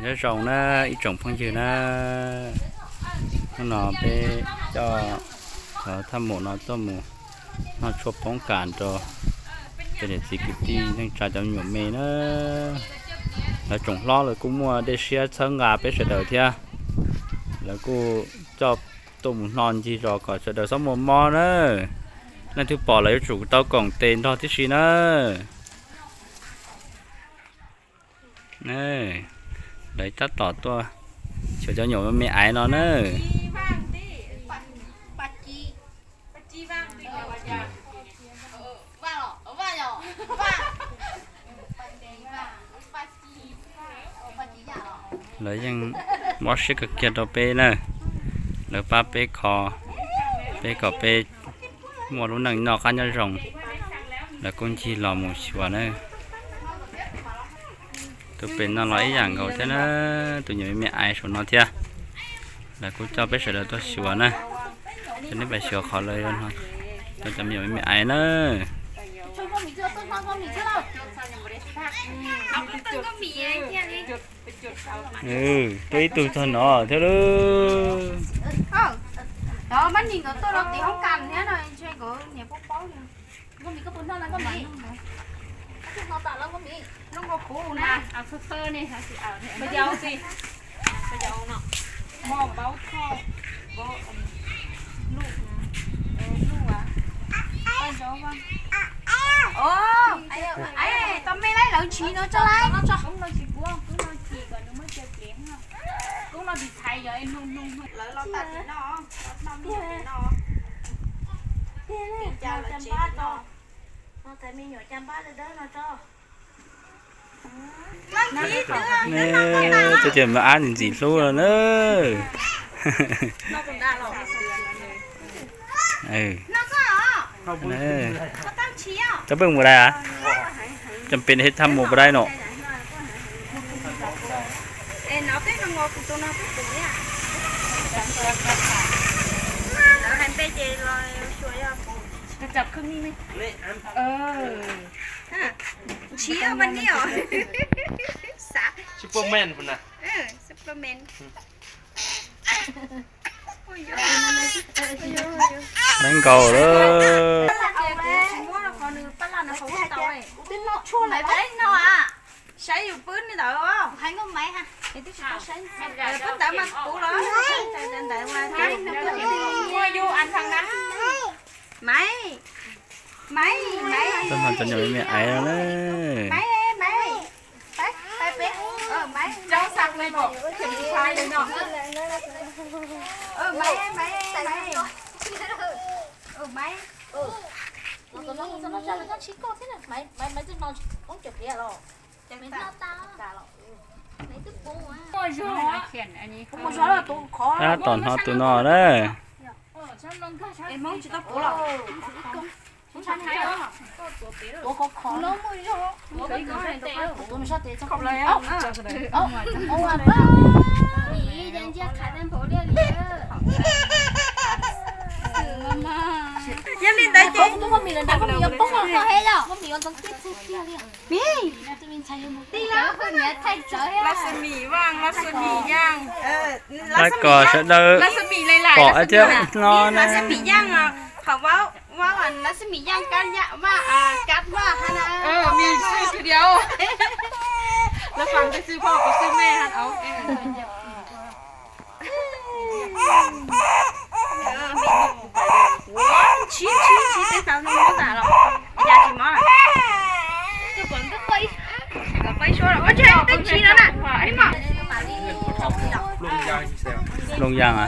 Nyob zoo na ib tsoom phooj ywg na, hnub no peb coj cov thaj maum no tuaj mus noj tshuaj poob kas rau cov niam txiv kwv tij neej tsa cov me nyuam me na. Lawv tsoom hlob lawv kuj muaj dej siab txhawb nqa peb sawv daws thiab, lawv kuj coj tuaj mus noj ncig zos kom sawv daws txhob muaj mob na. Leej twg pom lawv yuav tsum tau koom tes nrog tib si na. Lawv tab tom tuaj xyuas cov nyuam me me aiv no na. Lawv yeej mob siab kawg kiag rau peb na. Lawv pab peb kho, peb kom peb muaj lub neej noj qab nyob zoo. Lawv kuj ncig los mus xyuas na. Tus pem no los ib yam nkaus thiab na, tus nyuam me me aiv saum no thiab. Lawv kuj coj peb sawv daws tuaj xyuas na. Coj nej pais xyuas qhov lawv, cov me nyuam me me aiv na. Tuaj ib tug txog no thiab lub. Mab nim nkawd tuaj rau tim hoob kas thiab no, ntshe nkawd niam paub paub. Nkauj Mim, koj puas noj na Nkauj Mim? Koj noj tas los Nkauj Mim? Noj nkaus kuv na. Pab yau xwb. Pab yau no. Mos npaub thoj, npaub, luj, luj a. Pab yau. Tau me laib lawv ntshis no tso laib. Kub no tsis puab, kub no chim kom nws muab cia plev. Kub no tsis txhais yog ib nug nug. Lawv los tas tim no, noj tim no. Ua cas lawv tsev tim no. Txhais me nyuam cas npab dawb dawb no tso. Cov me ab ntxim hlub no na. Cov pej mus dai a? Cov pej hes tham mus dai no. Ntshiab mas ni os. Xav. Superman. Neeb nkaus lawm. Saib yus pwb ntawd, pwb ntawd mas puv los ntawd mas. Maiv, Maiv, Maiv. Tau no cov nyuam me me aiv no na. Maiv, Maiv. Peb, peb, peb. Maiv, Maiv, Maiv, Maiv. Tab tom hnov tus no na. Yog li ntawd ces Las Xas Mis Vaj, Las Xas Mis Yaj. Vaj kom sawv daws pom thiab no na. Las Xas Mis Yaj, qhov Vaj, Vaj, Las Xas Mis Yaj, Kab Yaj, Vaj, Kab Vaj hab na. Lawv fam tes xwb pog kuv xwb me hab. Tsis, tsis, tsis, tej tau no muab tas los. Yam tsis mob. Pab ib suab los, ua tsis, tej tsis no na. Looj Yaj a?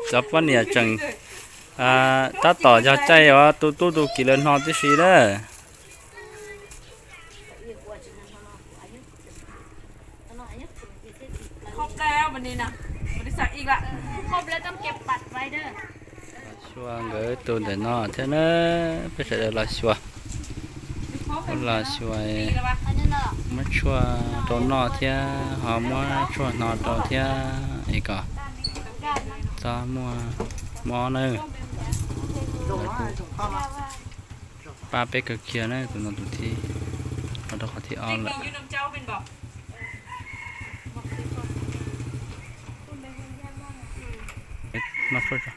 Cov poj niam tseem tab tom yog caij uas tu tub tu kiv lawv hno tib si na. Xyuas nkawd tus ntawm no thiab na, peb sawv daws los xyuas. Los xyuas muab tshuaj rau noj thiab ho muab tshuaj hno rau thiab es kom txhob muaj mob na. Pab peb kawg kiag na, tus no tus thib, los rau qhov thib ob lawm. Noj tshuaj tso.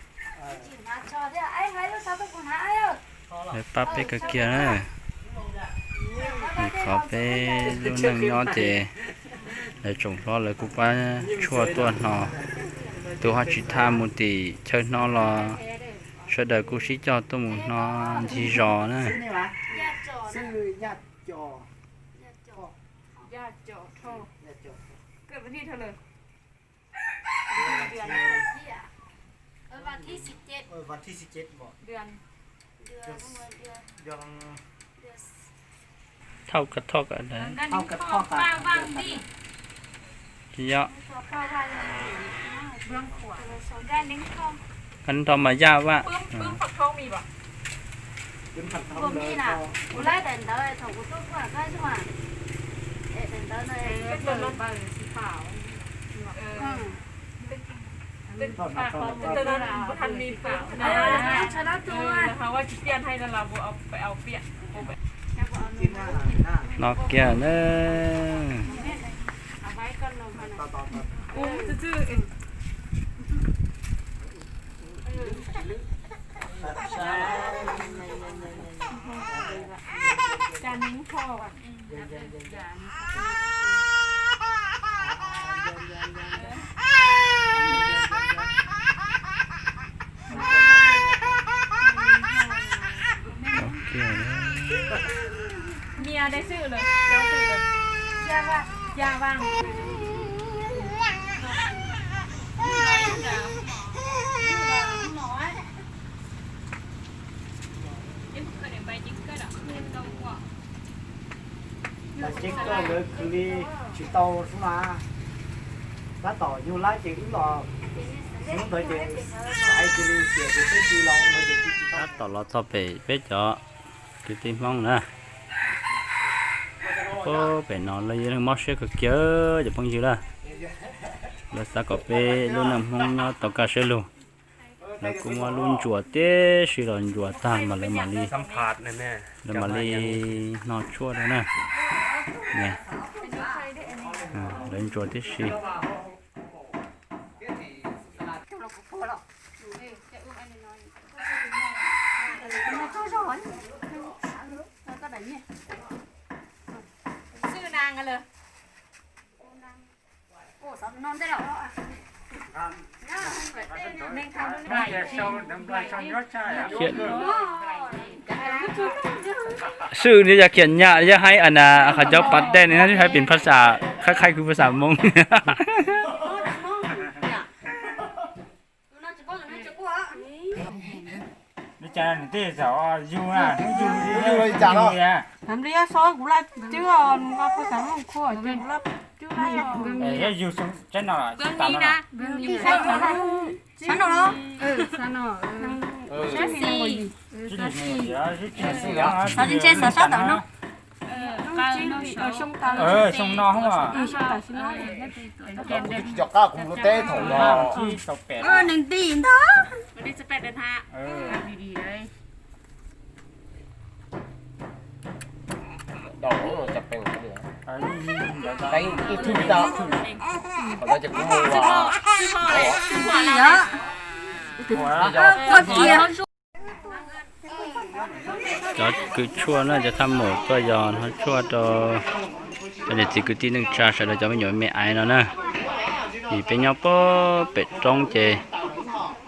Lawv pab peb kawg kiag na. Vim qhov peb lub neej nyob ces lawv tsoom hlob lawv kuj pab tshuaj tuaj hno. Tus ho tsis tham mus tim chaw hno los sawv daws kuj sib coj tuaj mus hno ncig zos na. Thauj ka thoj ka, tsis yog, ka nrho mas yaj vaj. No kiag na. Ces koj lawv khwv li tsis tau xwb mas, tab tom yug lab ces wb los, hnub ntawd ces hais cia li tias ces peb tsis los ntawd ces tsis tau. Tab tom los txog pem peb cov kwv tij Hmoob na. Pem no lawv yeej mob siab kawg kiag cov phooj ywg na. Lawv xav kom peb lub neej Hmoob nyob tau kaj siab lug. Lawv kuj muab lub ntsuas tib si los ntsuas tag mas lawv mam li, lawv mam li hno tshuaj rau na. Lawv ntsuas tib si. Swm no yog khiam nyam, yog hais qhov cov pas dej no hais pem phas xas, qhia qhia kwv phas xas Hmoob. Xyoo no, cov qab kuv lub teb thaum no, neeg nti ntag. Cov kws tshuaj na, cov thaj maum tuaj yog hno tshuaj rau cov niam txiv kwv tij neej tsa sawv daws cov me nyuam me aiv no na. Vim peb nyob pem roob ces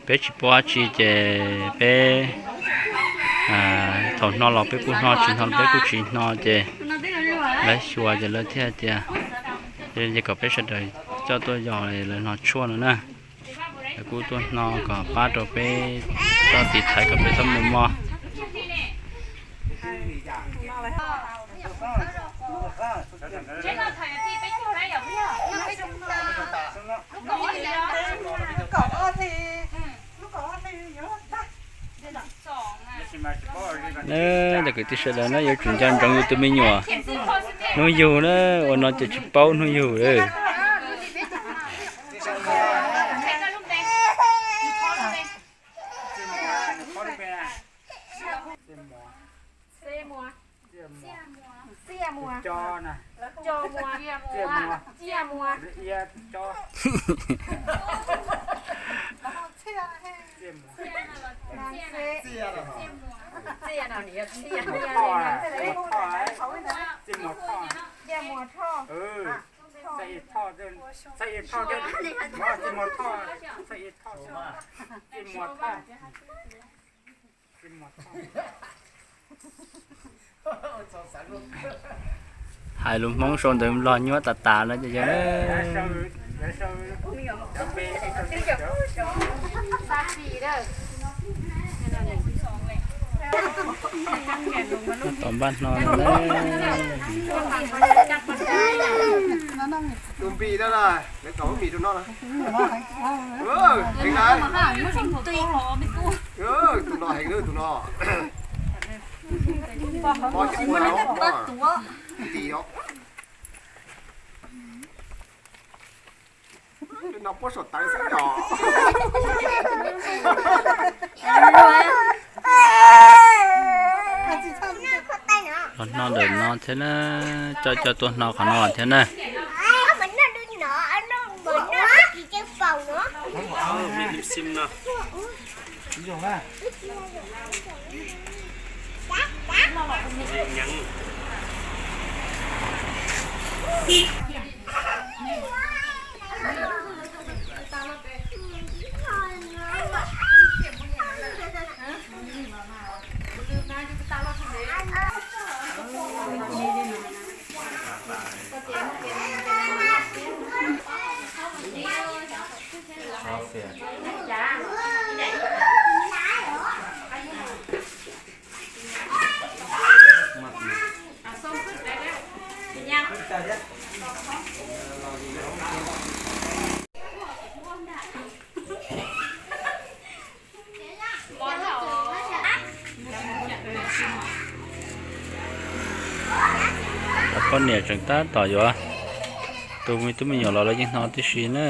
peb tsis paub dab tsi ces peb thaum hno los peb kuj hno, tsis hno los peb kuj tsis hno ces lawv xyuas ces lawv thiaj tias, ces kom peb sawv daws coj tuaj yog lawv hno tshuaj no na. Lawv kuj tuaj hno kom pab rau peb txhob tiv thaiv kom peb txhob muaj mob. Cov Kwv tij sawv daws na, yuav tsum nco ntsoov yus tus me nyuam hnub yug na, ua no ces tsis paub hnub yug lawm. Hais lus Hmoob sau ntawv Nplog nyuaj tas tas no ces yog tom npaj hno no na. Tus npis no na, lawv kom mis rau no na. Heev na. Tus no heev na, tus no. Pov coob na, pov tim os. No puab saum tawv xwb yog. Los hno ntawm no thiab na, coj coj tuaj hno qhov no thiab na. Cov poj niam tseem tab tom yuav tu me tub me nyuam los lawv yeej hno tib si na.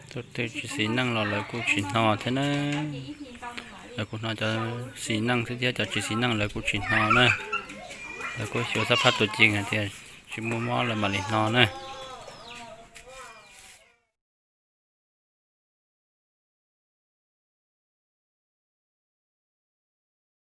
Tus twg tsis xis neej los lawv kuj tsis hno thiab na. Lawv kuj hno cov xis neej xwb thiab, cov tsis xis neej lawv kuj tsis hno na. Lawv kuj xyuas xab phab tus ci hais tias tsis muaj mob lawv mam li hno na.